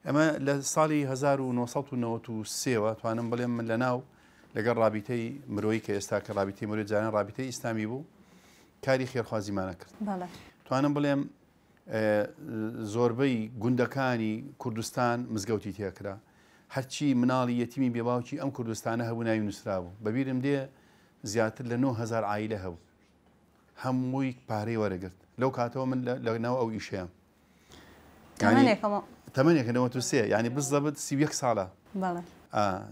ئەمە لە ساڵی 1993 وە توانم بڵێم من لەناو لەگەڵ ڕابیتەی مرۆیی کە ئێستا کە ڕابیتەی مرۆی جاران ڕابیتەی ئیسلامی بوو کاری خێرخوازیمانە کرد توانم بڵێم زۆربەی گوندەکانی کوردستان مزگەوتی تێکرا هەرچی مناڵی یەتیمی بێباوکی ئەم کوردستانە هەبوو ناوی نووسرابوو بەبیرم دێ زیاتر لە 9000 عیلە هەبوو هەمووی پارەی وەرەگرت لەو کاتەوە من لە ناو ئەو ئیشەیە تەمەنێکە 93 ینی بزەبت 31 ساڵە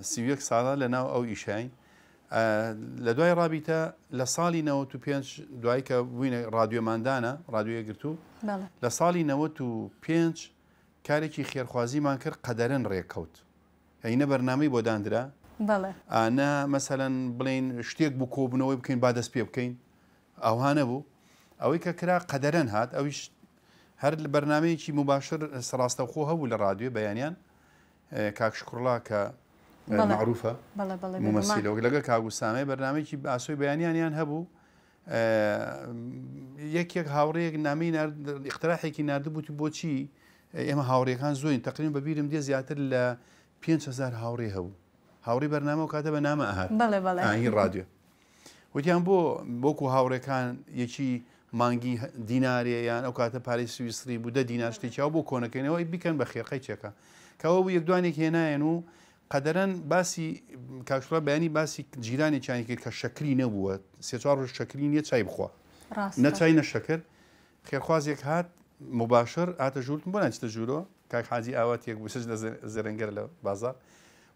31 ساڵە لە ناو ئەو ئیشین لە دوای ڕابیتە لە ساڵی 95 دوای کە بووینە ڕادیۆماندانە ڕادیۆیە گرتوو لە ساڵی 95 کارێکی خێرخوازیمان کرد قەدەرن ڕێککەوت ئەی نە بەرنامەی بۆ داندرا نە مەسەلەن بڵێین شتێک بوو کۆبوونەوەی بکەین با دەست پێ بکەین ئەوها نەبوو ئەوەی کە کرا قەدەرەن هات ئەویش هەر لە بەرنمەیەکی مباشر سەراستەوخۆ هەبوو لە ڕادیۆ بەیانیان کاک شکرڵا کە معروفە ممەسیلەوە لەگەڵ کاگوسامێ بەرنمەیەکی ئاسۆی بەیانیانیان هەبوو یەکێک هاوڕێیەک نامەی نارد ئیقتراحێکی ناردبوو وتی بۆچی ئێمە هاوڕێکان زۆرین تقریبا بە بیرم دێ زیاتر لە 5هزار هاوڕێ هەبوو هاوڕی بەرنامە و کاتە بە نامە ئەهات بەڵێ بەڵێ ئاهی ڕادیۆ وتیان بۆ بۆکو هاوڕێکان یەکی مانگی دینارێ یان ئەو کاتە پارەی سویسری بوو دە دینار شتێکیاو بۆ کۆنەکەینەوە بیکەن بە خێرقەی چێکە کەەوە بوو یەک دوانێک هێنایەن و قەدەرەن باسی کاک شڵا بەیانی باسی جیرانێکیانی کرد کە شەکری نەبووە سێ چوار ڕۆژ شەکری نییە چای بخوا نە چای نە شەکر خێرخوازێک هات مباشر هاتە ژوورتم بۆ ناچتە ژوورەوە کاک حاجی ئاواتێک بوو سج لە زرنگەر لە بازار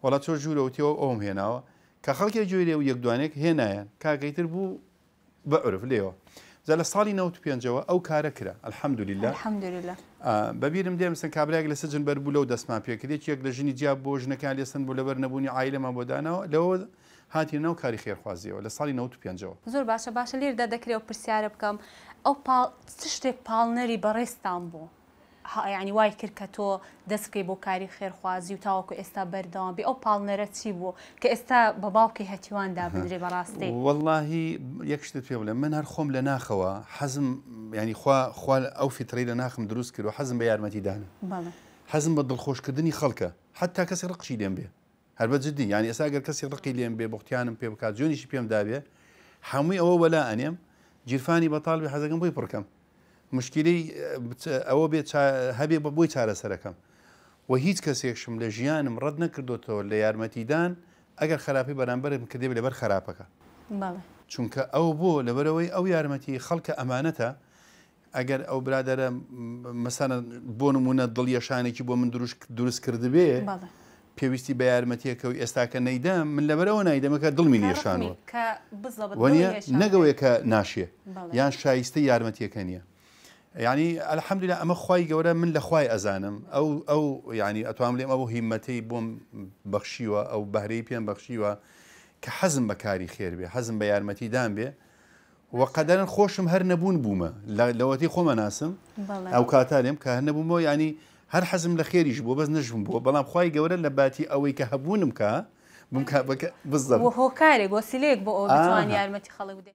وەڵا چۆ ژوورەوە تێەوە ئەوم هێناوە کە خەڵکێک گوێی لێ و یەک دوانێک هێنایان کاکەیتر بوو بە عورف لێوە جا لە ساڵی 95ەوە ئەو کارە کرا الحمدللە الحمدللە بە بیرم دێ مثلا کابرایەک لە سجن بەر بوو لەو دەستمان پێکرد یەکێک لە ژنی جیا بۆ ژنەکان لێسن بوو لەبەر نەبوونی عایلەمان بۆ داناوە لەوە هاتینە ناو کاری خێرخوازیەوە لە ساڵی 95ەوە. زۆر باشە باشە لێردا دەکرێ ئەو پرسیارە بکەم ئەو پاڵ چ شتێک پاڵنەری بەڕێزتان بوو یانی وای کرد کە تۆ دەست بکەی بۆ کاری خێرخوازی و تاوەکو ئێستا بەردەوام بی ئەو پاڵنەرە چی بوو کە ئێستا بە باوکی هەتیوان دابنرێ بەڕاستی؟ وەڵاهی یەک شتت پێ بڵێم من هەر خۆم لە ناخەوە حەزم یانی خوا خوا ئەو فیترەی لە ناخم دروست کردوە حەزم بە یارمەتیدانە حەزم بە دڵخۆشکردنی خەڵکە حەتا کەسێک ڕقشی لێم بێ هەر بە جدی یانی ئێستا گەر کەسی ڕقی لێم بێ بوختیانم پێ بکات جوێنیشی پێم دابێ هەمووی ئەوە وەلا ئەنێم گیرفانی بەتاڵ بێ حەزەکەم بۆی پڕکەم مشکیلەی ئەوە بێ هەبێ بە بۆی چارەسەرەکەم و هیچ کەسێکشم لە ژیانم ڕەت نەکردوتەوە لە یارمەتیدان ئەگەر خراپی بەرامبەرم کردێ لەبەر خراپەکە چونکە ئەو بۆ لەبەرەوەی ئەو یارمەتی خەڵکە ئەمانەتە ئەگەر ئەو برادەرە مەسەلەن بۆ نمونە دڵ یەشانێکی بۆ من دروست کردبێ پێویستی بە یارمەتیەکە و ئێستاکە نەیدەم من لەبەرەوە نایدەمەکە دڵمی لێشانەوە نەگەوەیە کە ناشێ یان شایستە یارمەتیەکە نییە. یعنی الحمدلله ئەمە خوای گەورە من لە خوای ئەزانم ئەو ئەو یعنی ئەتوام لێم ئەو هیمەتەی بۆم بەخشیوە ئەو بەهرەی پێم بەخشیوە کە حەزم بە کاری خێر بێ حەزم بە یارمەتیدان بێ وە قەدەرن خۆشم هەر نەبوون بوومە لەوەتی خۆمە ناسم ئەو کاتە لێم کە هەر نەبوومەوە ینی هەر حەزم لە خێریش بووە بەس نەژم بووە بەڵام خوای گەورە لە باتی ئەوەی کە هەبوونم کە بم بزە هۆکارێک وەسیلەیەک بۆ ئەوە بتوان یارمەتی خەڵک بدەیت.